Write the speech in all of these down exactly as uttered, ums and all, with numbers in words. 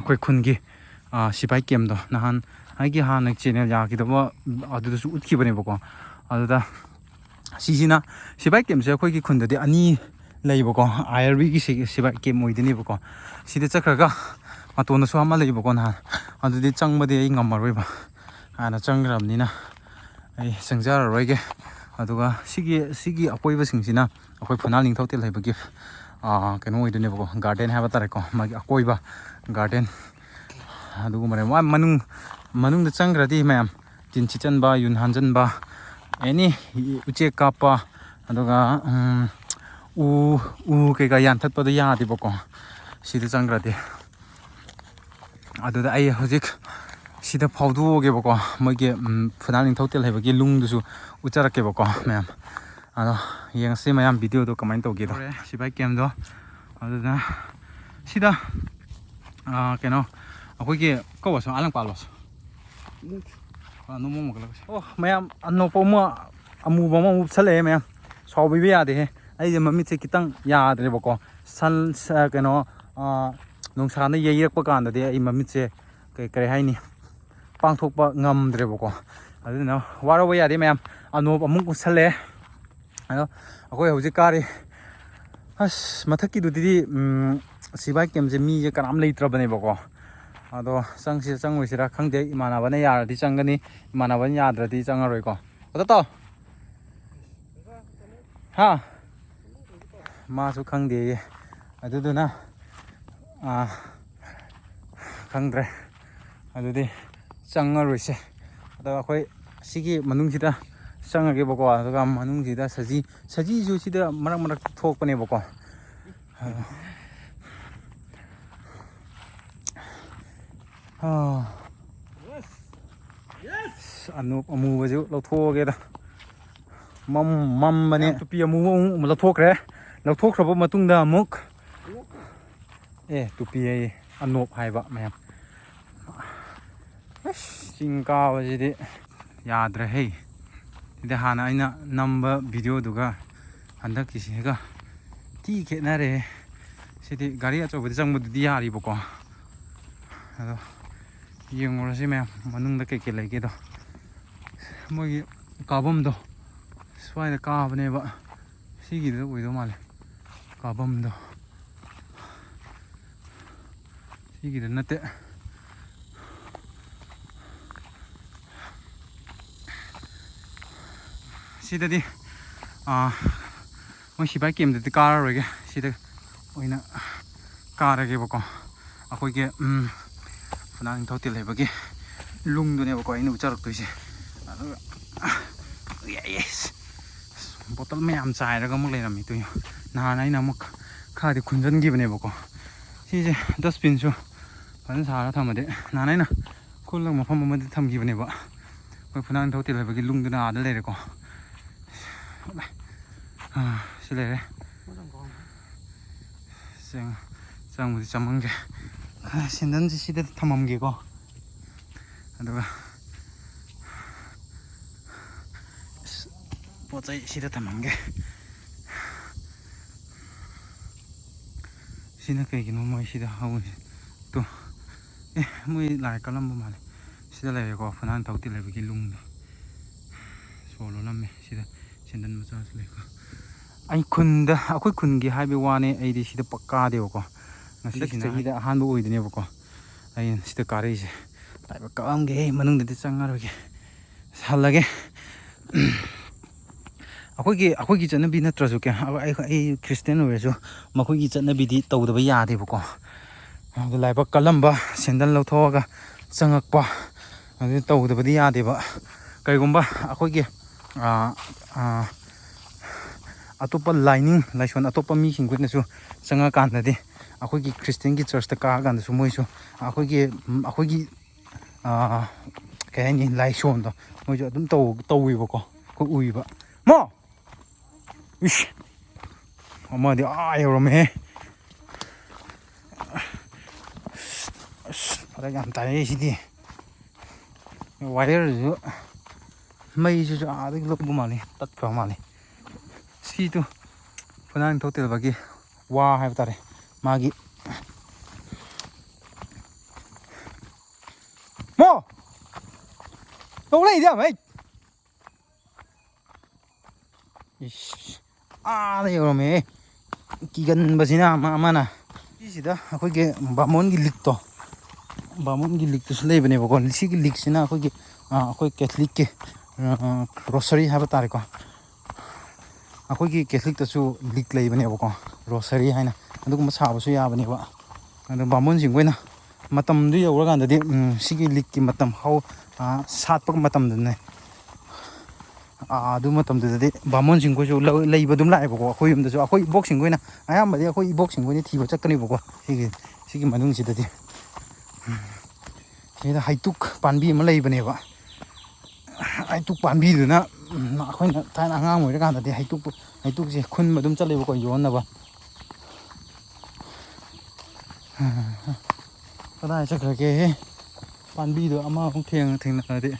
ꯑꯩꯈꯣꯏ ꯈꯨꯟꯒꯤ, ꯑꯥ, ꯁꯤꯐꯥꯏ ꯀꯦꯝꯗꯣ ꯅꯍꯥꯟ ꯑꯩꯒꯤ ꯍꯥꯟꯅ ꯆꯦꯅꯦꯜ ꯌꯥꯈꯤꯗꯕ ꯑꯗꯨꯗꯁꯨ ꯎꯠꯈꯤꯕꯅꯦꯕꯀꯣ꯫ ꯑꯗꯨꯗ ꯁꯤꯁꯤꯅ, ꯁꯤꯐꯥꯏ ꯀꯦꯝꯁꯦ ꯑꯩꯈꯣꯏꯒꯤ ꯈꯨꯟꯗꯗꯤ ꯑꯅꯤ ꯂꯩꯕꯀꯣ, ꯑꯥꯏ ꯑꯥꯔ ꯕꯤꯒꯤ ꯁꯤꯐꯥꯏ ꯀꯦꯝ ꯑꯣꯏꯗꯣꯏꯅꯦꯕꯀꯣ꯫ ꯁꯤꯗ ꯆꯠꯈ꯭ꯔꯒ ꯃꯇꯣꯟꯗꯁꯨ ꯑꯃ ꯂꯩꯕꯀꯣ ꯅꯍꯥꯟ, ꯑꯗꯨꯗꯤ ꯆꯪꯕꯗꯤ ꯑꯩ ꯉꯝꯃꯔꯣꯏꯕ, ꯍꯥꯟꯅ ꯆꯪꯈ꯭ꯔꯕꯅꯤꯅ꯫ ꯑꯩ ꯆꯪꯖꯔꯔꯣꯏꯒꯦ꯫ ꯑꯗꯨꯒ ꯁꯤꯒꯤ, ꯁꯤꯒꯤ ꯑꯀꯣꯏꯕꯁꯤꯡꯁꯤꯅ ꯑꯩꯈꯣꯏ ꯐꯨꯅꯥꯜ ꯅꯤꯡꯊꯧ ꯇꯦꯜ ꯍꯩꯕꯒꯤ, ꯑꯥ, ꯀꯩꯅꯣ ꯑꯣꯏꯗꯣꯏꯅꯦꯕꯀꯣ, ꯒꯥꯔꯗꯦꯟ ꯍꯥꯏꯕ ꯇꯥꯔꯦꯀꯣ, ꯃꯥꯒꯤ ꯑꯀꯣꯏꯕ ꯒꯥꯔꯗꯦꯟ꯫ ꯑꯗꯨꯒꯨꯝꯕꯅꯦ꯫ ꯃꯥ ꯃꯅꯨꯡ, ꯃꯅꯨꯡꯗ ꯆꯪꯈ꯭ꯔꯗꯤ ꯃꯌꯥꯝ ꯇꯤꯟ ꯁꯤꯠꯆꯟꯕ, ꯌꯨꯡ ꯍꯥꯟꯖꯟꯕ, ꯑꯦꯅꯤ ꯎꯆꯦꯛ ꯀꯥꯞꯄ, ꯑꯗꯨꯒ, ꯎꯝ, ꯎ, ꯎ ꯀꯩꯀꯥ ꯌꯥꯟꯊꯠꯄꯗꯣ ꯌꯥꯗꯦꯕꯀꯣ ꯁꯤꯗ ꯆꯪꯈ꯭ꯔꯗꯤ꯫ ꯑꯗꯨꯗ ꯑꯩ ꯍꯧꯖꯤꯛ ꯁꯤꯗ ꯐꯥꯎꯗꯣꯛꯑꯒꯦꯕꯀꯣ, ꯃꯣꯏꯒꯤ, ꯎꯝ, ꯐꯨꯅꯥꯜ ꯅꯤꯡꯊꯧ ꯇꯦꯜ ꯍꯩꯕꯒꯤ ꯂꯨꯡꯗꯨꯁꯨ ꯎꯠꯆꯔꯛꯀꯦꯕꯀꯣ ꯃꯌꯥꯝ꯫ ꯑꯗꯣ ꯌꯦꯡꯉꯁꯤ ꯃꯌꯥꯝ ꯚꯤꯗꯤꯑꯣꯗꯣ ꯀꯃꯥꯏꯅ ꯇꯧꯒꯦꯗꯣ꯫ ꯁꯤꯐꯥꯏ ꯀꯦꯝꯗꯣ꯫ ꯑꯗꯨꯅ ꯁꯤꯗ, ꯑꯥ, ꯀꯩꯅꯣ, ꯑꯩꯈꯣꯏꯒꯤ ꯀꯧꯕꯁꯨ ꯑꯥꯂꯪ ꯄꯥꯜꯂꯣꯁꯨ꯫ ꯑꯥ, ꯅꯣꯡꯃ ꯑꯃꯨꯛ ꯀꯠꯂꯛꯀꯁꯤ꯫ ꯑꯣ, ꯃꯌꯥꯝ ꯑꯅꯣꯞꯄ ꯑꯃ, ꯑꯃꯨꯕ ꯑꯃ ꯎꯞꯁꯜꯂꯛꯑꯦ ꯃꯌꯥꯝ꯫ ꯁꯥꯎꯕꯤꯕ ꯌꯥꯗꯦꯍꯦ꯫ ꯑꯩꯁꯦ ꯃꯃꯤꯠꯁꯦ ꯈꯤꯇꯪ ꯌꯥꯗ꯭ꯔꯦꯕꯀꯣ꯫ ꯁꯟ, ꯁ-, ꯀꯩꯅꯣ, ꯑꯥ, ꯅꯨꯡꯁꯥꯅ ꯌꯩꯔꯛꯄ ꯀꯥꯟꯗꯗꯤ ꯑꯩ ꯃꯃꯤꯠꯁꯦ ꯀꯩ, ꯀꯔꯤ ꯍꯥꯏꯅꯤ, ꯄꯥꯡꯊꯣꯛꯄ ꯉꯝꯗ꯭ꯔꯦꯕꯀꯣ꯫ ꯑꯗꯨꯅ ꯋꯥꯔꯧꯕ ꯌꯥꯗꯦ ꯃꯌꯥꯝ꯫ ꯑꯅꯣꯞ ꯑꯃꯨꯛ ꯎꯞꯁꯜꯂꯦ꯫ ꯑꯗꯣ ꯑꯩꯈꯣꯏ ꯍꯧꯖꯤꯛ ꯀꯥꯔꯤ꯫ ꯑꯁ, ꯃꯊꯛꯀꯤꯗꯨꯗꯤ, ꯎꯝ, ꯁꯤꯐꯥꯏ ꯀꯦꯝꯁꯦ ꯃꯤꯁꯦ ꯀꯅꯥꯝ ꯂꯩꯇ꯭ꯔꯕꯅꯦꯕꯀꯣ꯫ ꯑꯗꯣ ꯆꯪꯁꯤꯔ ꯆꯪꯉꯣꯏꯁꯤꯔ ꯈꯪꯗꯦ꯫ ꯏꯃꯥꯟꯅꯕꯅ ꯌꯥꯔꯗꯤ ꯆꯪꯒꯅꯤ, ꯏꯃꯥꯟꯅꯕꯅ ꯌꯥꯗ꯭ꯔꯗꯤ ꯆꯪꯉꯔꯣꯏꯀꯣ꯫ ꯑꯗꯣ ꯇꯥꯎ꯫ ꯍꯥ? ꯃꯥꯁꯨ ꯈꯪꯗꯦꯌꯦ꯫ ꯑꯗꯨꯗꯨꯅ, ꯑꯥ, ꯈꯪꯗ꯭ꯔꯦ꯫ ꯑꯗꯨꯗꯤ ꯆꯪꯉꯔꯣꯏꯁꯦ꯫ ꯑꯗꯣ ꯑꯩꯈꯣꯏ ꯁꯤꯒꯤ ꯃꯅꯨꯡꯁꯤꯗ ꯆꯪꯉꯒꯦꯕꯀꯣ꯫ ꯑꯗꯨꯒ ꯃꯅꯨꯡꯁꯤꯗ ꯁꯖꯤ, ꯁꯖꯤꯁꯨ ꯁꯤꯗ ꯃꯔꯛ ꯃꯔꯛꯇ ꯊꯣꯛꯄꯅꯦꯕꯀꯣ꯫ ꯑꯗꯣ, ꯑꯥ, ꯑꯁ, ꯑꯅꯣꯞ ꯑꯃꯨꯕꯁꯨ ꯂꯧꯊꯣꯛꯑꯒꯦꯗ꯫ ꯃꯝ-, ꯃꯝꯕꯅꯦ꯫ ꯇꯨꯄꯤ ꯑꯃꯨꯕ ꯑꯃꯨꯛ ꯂꯧꯊꯣꯛꯈ꯭ꯔꯦ꯫ ꯂꯧꯊꯣꯛꯈ꯭ꯔꯕ ꯃꯇꯨꯡꯗ ꯑꯃꯨꯛ, ꯑꯦ, ꯇꯨꯄꯤ ꯑꯌꯦ, ꯑꯅꯣꯞ ꯍꯥꯏꯕ ꯃꯌꯥꯝ꯫ ꯑꯁ, ꯆꯤꯡ ꯀꯥꯕꯁꯤꯗꯤ ꯌꯥꯗ꯭ꯔꯦꯍꯦ꯫ ꯁꯤꯗꯤ ꯍꯥꯟꯅ ꯑꯩꯅ ꯅꯝꯕ ꯚꯤꯗꯤꯑꯣꯗꯨꯒ ꯍꯟꯗꯛꯀꯤꯁꯤꯒ ꯊꯤ ꯈꯦꯠꯅꯔꯦꯍꯦ꯫ ꯁꯤꯗꯤ ꯒꯥꯔꯤ ꯑꯆꯧꯕꯗ ꯆꯪꯕꯗꯨꯗꯤ ꯌꯥꯔꯤꯕꯀꯣ꯫ ꯑꯗꯣ ꯌꯦꯡꯉꯨꯔꯁꯤ ꯃꯌꯥꯝ, ꯃꯅꯨꯡꯗ ꯀꯩꯀꯩ ꯂꯩꯒꯦꯗꯣ꯫ ꯃꯣꯏꯒꯤ ꯀꯥꯐꯝꯗꯣ ꯁ꯭ꯋꯥꯏꯗ ꯀꯥꯕꯅꯦꯕ꯫ ꯁꯤꯒꯤꯗꯨꯗ ꯑꯣꯏꯗꯧ ꯃꯥꯜꯂꯦ ꯀꯥꯐꯝꯗꯣ꯫ ꯁꯤꯒꯤꯗ ꯅꯠꯇꯦ꯫ ꯁꯤꯗꯗꯤ, ꯑꯥ, ꯃꯣꯏ ꯁꯤꯐꯥꯏ ꯀꯦꯝꯗꯗꯤ ꯀꯥꯔꯔꯣꯏꯒꯦ, ꯁꯤꯗ ꯑꯣꯏꯅ ꯀꯥꯔꯒꯦꯕꯀꯣ꯫ ꯑꯩꯈꯣꯏꯒꯤ, ꯎꯝ, ꯐꯨꯅꯥꯟ ꯅꯤꯡꯊꯧ ꯇꯤꯜ ꯂꯩꯕꯒꯤ ꯂꯨꯡꯗꯨꯅꯦꯕꯀꯣ ꯑꯩꯅ ꯎꯠꯆꯔꯛꯇꯣꯏꯁꯦ꯫ ꯑꯗꯨꯒ, ꯌꯦꯁ, ꯕꯣꯇꯜ ꯃꯌꯥꯝ ꯆꯥꯏꯔꯒ ꯑꯃꯨꯛ ꯂꯩꯔꯝꯃꯤ ꯇꯨ꯫ ꯅꯍꯥꯟ ꯑꯩꯅ ꯑꯃꯨꯛ ꯈꯔꯗꯤ ꯈꯨꯟꯖꯟꯈꯤꯕꯅꯦꯕꯀꯣ꯫ ꯁꯤꯁꯦ ꯗꯁꯕꯤꯟꯁꯨ ꯐꯖꯅ ꯁꯥꯔꯒ ꯊꯝꯃꯗꯤ, ꯅꯍꯥꯟ ꯑꯩꯅ ꯈꯨꯜꯂꯒ ꯃꯐꯝ ꯑꯃꯗ ꯊꯝꯈꯤꯕꯅꯦꯕ꯫ ꯑꯩꯈꯣꯏ ꯐꯨꯅꯥꯟ ꯅꯤꯡꯊꯧ ꯇꯤꯜ ꯂꯩꯕꯒꯤ ꯂꯨꯡꯗꯨꯅ ꯑꯥꯗ ꯂꯩꯔꯦꯀꯣ꯫ ꯑꯥ, ꯁꯤ ꯂꯩꯔꯦ꯫ ꯆꯪ-, ꯆꯪꯕꯨꯗꯤ ꯆꯪꯉꯝꯒꯦ꯫ ꯁꯦꯟꯗꯟꯁꯦ ꯁꯤꯗ ꯊꯝꯃꯝꯒꯦꯀꯣ꯫ ꯑꯗꯨꯒ ꯄꯣꯠ ꯆꯩ ꯁꯤꯗ ꯊꯝꯃꯝꯒꯦ꯫ ꯁꯤꯅ ꯀꯩꯒꯤꯅꯣ ꯃꯣꯏ ꯁꯤꯗ ꯍꯧꯔꯤꯁꯦ? ꯇꯨ, ꯑꯦ, ꯃꯣꯏ ꯂꯥꯏ ꯀꯠꯂꯝꯕ ꯃꯥꯜꯂꯦ꯫ ꯁꯤꯗ ꯂꯩꯔꯦꯀꯣ, ꯐꯨꯅꯥꯟ ꯅꯤꯡꯊꯧ ꯇꯤꯜ ꯂꯩꯕꯒꯤ ꯂꯨꯡꯗꯣ꯫ ꯁꯣ ꯂꯣꯜꯂꯝꯃꯦ꯫ ꯁꯤꯗ ꯁꯦꯟꯗꯟ ꯃꯆꯥꯁꯨ ꯂꯩꯀꯣ꯫ ꯑꯩ ꯈꯨꯟꯗ, ꯑꯩꯈꯣꯏ ꯈꯨꯟꯒꯤ ꯍꯥꯏꯕ ꯋꯥꯅꯤ, ꯑꯩꯗꯤ ꯁꯤꯗ ꯄꯛ ꯀꯥꯗꯦꯕꯀꯣ꯫ ꯉꯁꯤꯁꯤꯅ ꯍꯟꯗꯛꯀꯤ ꯆꯍꯤꯗ ꯑꯍꯥꯟꯕ ꯑꯣꯏꯗꯣꯏꯅꯦꯕꯀꯣ꯫ ꯑꯩꯅ ꯁꯤꯗ ꯀꯥꯔꯛꯏꯁꯦ꯫ ꯂꯥꯏꯕꯛ ꯀꯛꯑꯝꯒꯦ, ꯃꯅꯨꯡꯗꯗꯤ ꯆꯪꯉꯔꯣꯏꯒꯦ꯫ ꯍꯜꯂꯒꯦ꯫ ꯑꯩꯈꯣꯏꯒꯤ, ꯑꯩꯈꯣꯏꯒꯤ ꯆꯠꯅꯕꯤ ꯅꯠꯇ꯭ꯔꯁꯨ ꯀꯌꯥ, ꯑꯩ, ꯑꯩ ꯈ꯭ꯔꯤꯁꯇꯦꯟ ꯑꯣꯏꯔꯁꯨ ꯃꯈꯣꯏꯒꯤ ꯆꯠꯅꯕꯤꯗꯤ ꯇꯧꯗꯕ ꯌꯥꯗꯦꯕꯀꯣ꯫ ꯑꯗꯨ ꯂꯥꯏꯕꯛ ꯀꯜꯂꯝꯕ, ꯁꯦꯟꯗꯜ ꯂꯧꯊꯣꯛꯑꯒ ꯆꯪꯉꯛꯄ, ꯑꯗꯨ ꯇꯧꯗꯕꯗꯤ ꯌꯥꯗꯦꯕ꯫ ꯀꯩꯒꯨꯝꯕ ꯑꯩꯈꯣꯏꯒꯤ, ꯑꯥ, ꯑꯥ, ꯑꯇꯣꯞꯄ ꯂꯥꯏꯅꯤꯡ ꯂꯥꯏꯁꯣꯟ ꯑꯇꯣꯞꯄ ꯃꯤꯁꯤꯡꯈꯣꯏꯅꯁꯨ ꯆꯪꯉꯀꯥꯟꯗꯗꯤ, ꯑꯩꯈꯣꯏꯒꯤ ꯈ꯭ꯔꯤꯁꯇꯦꯟꯒꯤ ꯆꯔꯆꯇ ꯀꯥꯔꯀꯥꯟꯗꯁꯨ ꯃꯣꯏꯁꯨ ꯑꯩꯈꯣꯏꯒꯤ, ꯑꯩꯈꯣꯏꯒꯤ, ꯑꯥ, ꯀꯩ ꯍꯥꯏꯅꯤ, ꯂꯥꯏꯁꯣꯟꯗꯣ ꯃꯣꯏꯁꯨ ꯑꯗꯨꯝ ꯇꯧ-, ꯇꯧꯋꯦꯕꯀꯣ꯫ ꯑꯩꯈꯣꯏ ꯎꯏꯕ꯫ ꯃꯣ! ꯏꯁ! ꯑꯃꯗꯤ ꯑꯥ ꯌꯧꯔꯝꯃꯦꯍꯦ꯫ ꯑꯁ, ꯐꯔꯛ ꯌꯥꯝ ꯇꯥꯏꯌꯦ ꯁꯤꯗꯤ꯫ ꯋꯥꯌꯔꯁꯤꯁꯨ, ꯃꯩꯁꯤꯁꯨ ꯑꯥꯗꯒꯤ ꯂꯧꯕ ꯃꯥꯜꯂꯤ, ꯇꯠꯈ꯭ꯔ ꯃꯥꯜꯂꯤ꯫ ꯁꯤꯗꯣ ꯐꯨꯅꯥꯟ ꯅꯤꯡꯊꯧ ꯇꯤꯜꯂꯕꯒꯤ ꯋꯥ ꯍꯥꯏꯕ ꯇꯥꯔꯦ, ꯃꯥꯒꯤ ꯏꯗ ꯍꯩ꯫ ꯏꯁ, ꯑꯥꯗ ꯌꯧꯔꯝꯃꯦ꯫ ꯀꯤꯒꯟꯕꯁꯤꯅ ꯑꯃ ꯑꯃꯅ꯫ ꯁꯤꯁꯤꯗ ꯑꯩꯈꯣꯏꯒꯤ ꯕꯥꯃꯣꯟꯒꯤ ꯂꯤꯛꯇꯣ, ꯕꯥꯃꯣꯟꯒꯤ ꯂꯤꯛꯇꯨꯁꯨ ꯂꯩꯕꯅꯦꯕꯀꯣ꯫ ꯁꯤꯒꯤ ꯂꯤꯛꯁꯤꯅ ꯑꯩꯈꯣꯏꯒꯤ ꯑꯩꯈꯣꯏ ꯀꯦꯊꯂꯤꯛꯀꯤ ꯔꯣꯁꯔꯤ ꯍꯥꯏꯕ ꯇꯥꯔꯦꯀꯣ꯫ ꯑꯩꯈꯣꯏꯒꯤ ꯀꯦꯊꯂꯤꯛꯇꯁꯨ ꯂꯤꯛ ꯂꯩꯕꯅꯦꯕꯀꯣ, ꯔꯣꯁꯔꯤ ꯍꯥꯏꯅ꯫ ꯑꯗꯨꯒꯨꯝꯕ ꯁꯥꯕꯁꯨ ꯌꯥꯕꯅꯦꯕ꯫ ꯑꯗꯣ ꯕꯥꯃꯣꯟꯁꯤꯡꯈꯣꯏꯅ ꯃꯇꯝꯗꯨ ꯌꯧꯔꯀꯥꯟꯗꯗꯤ, ꯎꯝ, ꯁꯤꯒꯤ ꯂꯤꯛꯀꯤ ꯃꯇꯝ ꯍꯧ-, ꯑꯥ, ꯁꯥꯠꯄ ꯃꯇꯝꯗꯨꯅꯦ꯫ ꯑꯥ, ꯑꯗꯨ ꯃꯇꯝꯗꯨꯗꯗꯤ ꯕꯥꯃꯣꯟꯁꯤꯡꯈꯣꯏꯁꯨ ꯂꯧ-, ꯂꯩꯕ ꯑꯗꯨꯝ ꯂꯥꯛꯑꯦꯕꯀꯣ꯫ ꯑꯩꯈꯣꯏ ꯌꯨꯝꯗꯁꯨ, ꯑꯩꯈꯣꯏ ꯏꯕꯣꯛꯁꯤꯡꯈꯣꯏꯅ, ꯑꯌꯥꯝꯕꯗꯤ ꯑꯩꯈꯣꯏ ꯏꯕꯣꯛꯁꯤꯡꯈꯣꯏꯅ ꯊꯤꯕ ꯆꯠꯀꯅꯦꯕꯀꯣ꯫ ꯁꯤꯒꯤ, ꯁꯤꯒꯤ ꯃꯅꯨꯡꯁꯤꯗꯗꯤ꯫ ꯁꯤꯗ ꯍꯩꯇꯨꯛ ꯄꯥꯝꯕꯤ ꯑꯃ ꯂꯩꯕꯅꯦꯕ꯫ ꯍꯩꯇꯨꯛ ꯄꯥꯝꯕꯤꯗꯨꯅ, ꯎꯝ, ꯑꯩꯈꯣꯏꯅ ꯊꯥꯏꯅ ꯑꯉꯥꯡ ꯑꯣꯏꯔꯀꯥꯟꯗꯗꯤ ꯍꯩꯇꯨꯛ, ꯍꯩꯇꯨꯛꯁꯦ ꯈꯨꯟꯕ ꯑꯗꯨꯝ ꯆꯠꯂꯦꯕꯀꯣ, ꯌꯣꯟꯅꯕ꯫ ꯀꯗꯥꯏ ꯆꯠꯈ꯭ꯔꯒꯦ? ꯄꯥꯝꯕꯤꯗꯣ ꯑꯃꯃꯨꯛ ꯊꯦꯡ-, ꯊꯦꯡꯅꯔꯗꯤ꯫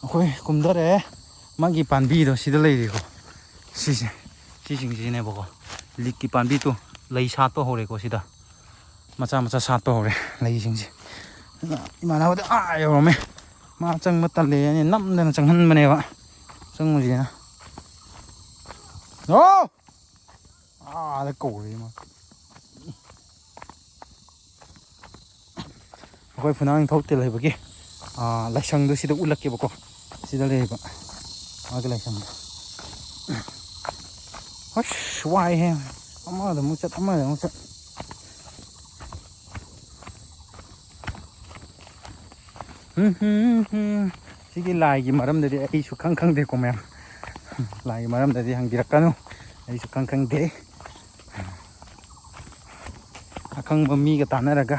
ꯑꯩꯈꯣꯏ ꯀꯨꯝꯊꯔꯛꯑꯦ꯫ ꯃꯥꯒꯤ ꯄꯥꯝꯕꯤꯗꯣ ꯁꯤꯗ ꯂꯩꯔꯤꯀꯣ꯫ ꯁꯤꯁꯦ, ꯁꯤꯁꯤꯡꯁꯤꯅꯦꯕꯀꯣ꯫ ꯂꯤꯛꯀꯤ ꯄꯥꯝꯕꯤꯗꯣ ꯂꯩ ꯁꯥꯠꯄ ꯍꯧꯔꯦꯀꯣ ꯁꯤꯗ꯫ ꯃꯆꯥ ꯃꯆꯥ ꯁꯥꯠꯄ ꯍꯧꯔꯦ ꯂꯩꯁꯤꯡꯁꯦ꯫ ꯑꯗꯨꯅ ꯏꯃꯥꯟꯅꯕꯗ ꯑꯥ ꯌꯧꯔꯝꯃꯦ꯫ ꯃꯥ ꯆꯪꯕ ꯇꯜꯂꯦ ꯍꯥꯏꯅ ꯅꯝꯗꯅ ꯆꯪꯍꯟꯕꯅꯦꯕ꯫ ꯆꯪꯉꯨꯁꯤꯅ꯫ ꯑꯣ! ꯑꯥꯗ ꯀꯧꯔꯦ ꯃꯥ꯫ ꯑꯩꯈꯣꯏ ꯐꯨꯅꯥꯡ ꯅꯤꯡꯊꯧ ꯇꯦꯜ ꯍꯩꯕꯒꯤ, ꯑꯥ, ꯂꯥꯏꯁꯪꯗꯣ ꯁꯤꯗ ꯎꯠꯂꯛꯀꯦꯕꯀꯣ꯫ ꯁꯤꯗ ꯂꯩꯌꯦꯕ ꯃꯥꯒꯤ ꯂꯥꯏꯁꯪꯗꯣ꯫ ꯑꯁ, ꯋꯥꯏꯍꯦ꯫ ꯑꯃꯗ ꯑꯃꯨꯛ ꯆꯠ, ꯑꯃꯗ ꯑꯃꯨꯛ ꯆꯠ꯫ ꯎꯝ, ꯍꯨꯝ, ꯍꯨꯝ꯫ ꯁꯤꯒꯤ ꯂꯥꯏꯒꯤ ꯃꯔꯝꯗꯗꯤ ꯑꯩ ꯁꯨꯈꯪ ꯈꯪꯗꯦꯀꯣ, ꯃꯌꯥꯝ꯫ ꯂꯥꯏꯒꯤ ꯃꯔꯝꯗꯗꯤ ꯍꯪꯕꯤꯔꯛꯀꯅꯨ, ꯑꯩ ꯁꯨꯈꯪ ꯈꯪꯗꯦ꯫ ꯑꯈꯪꯕ ꯃꯤꯒ ꯇꯥꯟꯅꯔꯒ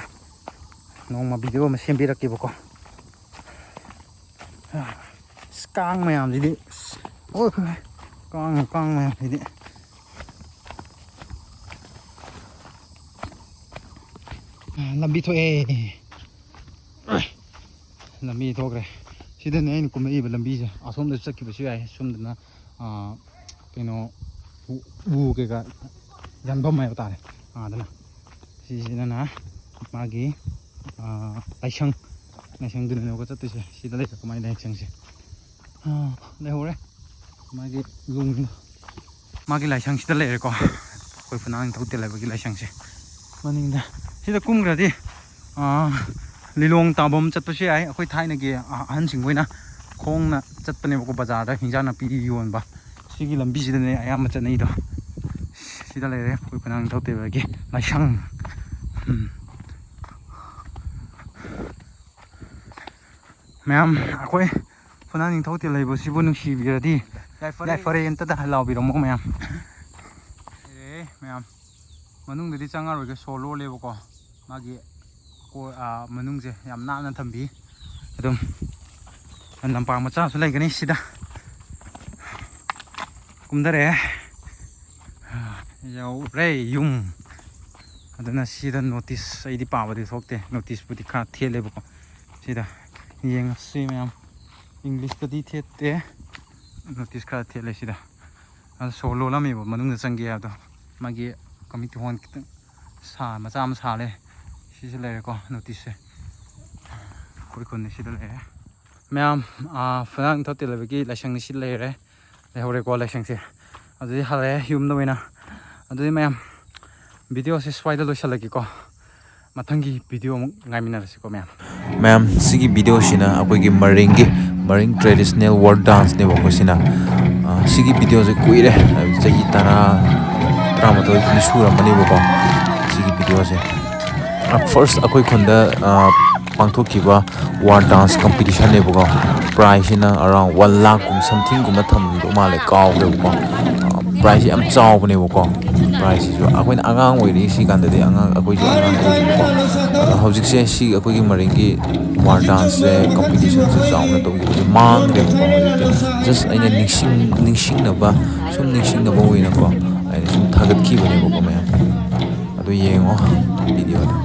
ꯅꯣꯡꯃ ꯚꯤꯗꯤꯑꯣ ꯑꯃ ꯁꯦꯝꯕꯤꯔꯛꯀꯦꯕꯀꯣ꯫ ꯑꯁ, ꯀꯥꯡ ꯃꯌꯥꯝꯁꯤꯗꯤ, ꯑꯁ, ꯑꯣꯏ, ꯀꯥꯡ, ꯀꯥꯡ ꯃꯌꯥꯝꯁꯤꯗꯤ꯫ ꯂꯝꯕꯤ ꯊꯣꯛꯑꯦ꯫ ꯂꯝꯕꯤ ꯊꯣꯛꯈ꯭ꯔꯦ꯫ ꯁꯤꯗꯅꯦ ꯑꯩꯅ ꯀꯨꯝꯃꯛꯏꯕ ꯂꯝꯕꯤꯁꯦ꯫ ꯑꯁꯣꯝꯗ ꯆꯠꯈꯤꯕꯁꯨ ꯌꯥꯏ꯫ ꯁꯣꯝꯗꯅ, ꯑꯥ, ꯀꯩꯅꯣ, ꯎ, ꯎ ꯀꯩꯀꯥ ꯌꯥꯟꯐꯝ ꯍꯥꯏꯕ ꯇꯥꯔꯦ꯫ ꯑꯥꯗꯅ꯫ ꯁꯤꯁꯤꯅꯅ ꯃꯥꯒꯤ ꯑꯥ, ꯂꯥꯏꯁꯪ, ꯂꯥꯏꯁꯪꯗꯨꯅꯦꯕꯀꯣ ꯆꯠꯇꯣꯏꯁꯦ꯫ ꯁꯤꯗ ꯂꯩꯔꯦ ꯀꯃꯥꯏꯅ ꯂꯥꯏꯁꯪꯁꯦ꯫ ꯑꯥ, ꯂꯩꯍꯧꯔꯦ꯫ ꯃꯥꯒꯤ ꯂꯣꯡ-, ꯃꯥꯒꯤ ꯂꯥꯏꯁꯪꯁꯤꯗ ꯂꯩꯔꯦꯀꯣ꯫ ꯑꯩꯈꯣꯏ ꯐꯨꯅꯥ ꯅꯤꯡꯊꯧ ꯇꯦꯜꯍꯩꯕꯒꯤ ꯂꯥꯏꯁꯪꯁꯦ꯫ ꯃꯅꯤꯡꯗ꯫ ꯁꯤꯗ ꯀꯨꯝꯈ꯭ꯔꯗꯤ, ꯑꯥ, ꯂꯤꯂꯣꯡ ꯇꯥꯐꯝ ꯆꯠꯄꯁꯨ ꯌꯥꯏ꯫ ꯑꯩꯈꯣꯏ ꯊꯥꯏꯅꯒꯤ ꯑꯍꯟꯁꯤꯡ ꯍꯣꯏꯅ ꯈꯣꯡꯅ ꯆꯠꯄꯅꯦꯕꯀꯣ, ꯕꯖꯥꯔꯗ ꯍꯤꯟꯖꯥꯡ ꯅꯥꯄꯤ ꯌꯣꯟꯕ꯫ ꯁꯤꯒꯤ ꯂꯝꯕꯤꯁꯤꯗꯅꯦ ꯑꯌꯥꯝꯕ ꯆꯠꯅꯩꯗꯣ꯫ ꯁꯤꯗ ꯂꯩꯔꯦ ꯑꯩꯈꯣꯏ ꯐꯨꯅꯥ ꯅꯤꯡꯊꯧ ꯇꯦꯜꯍꯩꯕꯒꯤ ꯂꯥꯏꯁꯪ꯫ ꯎꯝ꯫ ꯃꯌꯥꯝ, ꯑꯩꯈꯣꯏ ꯐꯨꯅꯥ ꯅꯤꯡꯊꯧ ꯇꯦꯜꯍꯩꯕꯁꯤꯕꯨ ꯅꯨꯡꯁꯤꯕꯤꯔꯗꯤ ꯌꯥꯏꯐꯔꯦ꯫ ꯌꯥꯏꯐꯔꯦ ꯑꯝꯇꯗ ꯂꯥꯎꯕꯤꯔꯝꯃꯣ ꯃꯌꯥꯝ꯫ ꯑꯦ ꯃꯌꯥꯝ, ꯃꯅꯨꯡꯗꯗꯤ ꯆꯪꯉꯔꯣꯏꯒꯦ, ꯁꯣ ꯂꯣꯜꯂꯦꯕꯀꯣ꯫ ꯃꯥꯒꯤ ꯀꯣ-, ꯑꯥ, ꯃꯅꯨꯡꯁꯦ ꯌꯥꯝ ꯅꯥꯟꯅ ꯊꯝꯕꯤ꯫ ꯑꯗꯨꯝ ꯂꯝꯄꯥꯛ ꯃꯆꯥꯁꯨ ꯂꯩꯒꯅꯤ ꯁꯤꯗ꯫ ꯀꯨꯝꯊꯔꯛꯑꯦ꯫ ꯌꯧꯔꯦ ꯌꯨꯝ꯫ ꯑꯗꯨꯅ ꯁꯤꯗ ꯅꯣꯇꯤꯁ, ꯑꯩꯗꯤ ꯄꯥꯕꯗꯤ ꯊꯣꯛꯇꯦ, ꯅꯣꯇꯤꯁꯄꯨꯗꯤ ꯈꯔ ꯊꯦꯠꯂꯦꯕꯀꯣ꯫ ꯁꯤꯗ ꯌꯦꯡꯉꯁꯤ ꯃꯌꯥꯝ꯫ ꯏꯪꯂꯤꯁꯇꯗꯤ ꯊꯦꯠꯇꯦ, ꯅꯣꯇꯤꯁ ꯈꯔ ꯊꯦꯠꯂꯦ ꯁꯤꯗ꯫ ꯑꯗ ꯁꯣ ꯂꯣꯜꯂꯝꯃꯦꯕ ꯃꯅꯨꯡꯗ ꯆꯪꯒꯦ ꯍꯥꯏꯕꯗꯣ꯫ ꯃꯥꯒꯤ ꯀꯝꯃ꯭ꯌꯨꯅꯤꯇꯤ ꯍꯣꯜ ꯈꯤꯇꯪ ꯁꯥ-, ꯃꯆꯥ ꯑꯃ ꯁꯥ ꯂꯩ꯫ ꯁꯤꯁꯨ ꯂꯩꯔꯦꯀꯣ ꯅꯣꯇꯤꯁꯁꯦ꯫ ꯑꯩꯈꯣꯏ ꯈꯨꯟꯅꯤ ꯁꯤꯗ ꯂꯩꯔꯦ꯫ ꯃꯌꯥꯝ, ꯑꯥ, ꯐꯨꯅꯥ ꯅꯤꯡꯊꯧ ꯇꯦꯜꯍꯩꯕꯒꯤ ꯂꯥꯏꯁꯪꯅꯤ ꯁꯤ ꯂꯩꯔꯦ꯫ ꯂꯩꯍꯧꯔꯦꯀꯣ ꯂꯥꯏꯁꯪꯁꯦ꯫ ꯑꯗꯨꯗꯤ ꯍꯜꯂꯛꯑꯦ ꯌꯨꯝꯗ ꯑꯣꯏꯅ꯫ ꯑꯗꯨꯗꯤ ꯃꯌꯥꯝ, ꯚꯤꯗꯤꯑꯣꯁꯦ ꯁ꯭ꯋꯥꯏꯗ ꯂꯣꯏꯁꯤꯜꯂꯒꯦꯀꯣ꯫ ꯃꯊꯪꯒꯤ ꯚꯤꯗꯤꯑꯣ ꯑꯃꯨꯛ ꯉꯥꯏꯃꯤꯟꯅꯔꯁꯤꯀꯣ ꯃꯌꯥꯝ꯫ ꯃꯌꯥꯝ, ꯁꯤꯒꯤ ꯚꯤꯗꯤꯑꯣꯁꯤꯅ ꯑꯩꯈꯣꯏꯒꯤ ꯃꯔꯤꯡꯒꯤ, ꯃꯔꯤꯡ traditional work danceꯅꯦꯕꯀꯣ ꯁꯤꯅ꯫ ꯑ, ꯁꯤꯒꯤ ꯚꯤꯗꯤꯑꯣꯁꯦ ꯀꯨꯏꯔꯦ, ꯍꯥꯏꯕꯗꯤ ꯆꯍꯤ ꯇꯔꯥ, ꯇꯔꯥꯃꯥꯊꯣꯏ ꯀꯨꯟ ꯁꯨꯔꯝꯃꯅꯦꯕꯀꯣ ꯁꯤꯒꯤ ꯚꯤꯗꯤꯑꯣꯁꯦ꯫ ꯑ, first ꯑꯩꯈꯣꯏ ꯈꯨꯟꯗ, ꯑ, ꯄꯥꯡꯊꯣꯛꯈꯤꯕ war dance competitionꯅꯦꯕꯀꯣ꯫ Prizeꯁꯤꯅ around one lakh ꯀꯨꯝ somethingꯒꯨꯝꯕ ꯊꯝꯗꯧ ꯃꯥꯜꯂꯦ, ꯀꯥꯎꯈ꯭ꯔꯦꯕꯀꯣ꯫ ꯑ, prizeꯁꯤ ꯌꯥꯝ ꯆꯥꯎꯕꯅꯦꯕꯀꯣ꯫ Prizeꯁꯤꯁꯨ ꯑꯩꯈꯣꯏꯅ ꯑꯉꯥꯡ ꯑꯣꯏꯔꯤ ꯁꯤ ꯀꯥꯟꯗꯗꯤ, ꯑꯉꯥꯡ, ꯑꯩꯈꯣꯏꯁꯨ ꯑꯉꯥꯡ ꯑꯣꯏꯔꯤꯕꯀꯣ꯫ ꯑꯗꯣ ꯍꯧꯖꯤꯛꯁꯦ ꯁꯤ ꯑꯩꯈꯣꯏꯒꯤ ꯃꯔꯤꯡꯒꯤ war danceꯁꯦ competitionꯁꯦ ꯆꯥꯎꯅ ꯇꯧꯈꯤꯕꯁꯦ ꯃꯥꯡꯈ꯭ꯔꯦꯕꯀꯣ꯫ ꯍꯧꯖꯤꯛꯇꯤ just ꯑꯩꯅ ꯅꯤꯡꯁꯤꯡ-, ꯅꯤꯡꯁꯤꯡꯅꯕ, ꯁꯨꯝ ꯅꯤꯡꯁꯤꯡꯅꯕ ꯑꯣꯏꯅꯀꯣ ꯑꯩꯅ ꯁꯨꯝ ꯊꯥꯒꯠꯈꯤꯕꯅꯦꯕꯀꯣ ꯃꯌꯥꯝ꯫ ꯑꯗꯨ ꯌꯦꯡꯉꯣ ꯚꯤꯗꯤꯑꯣꯗꯣ꯫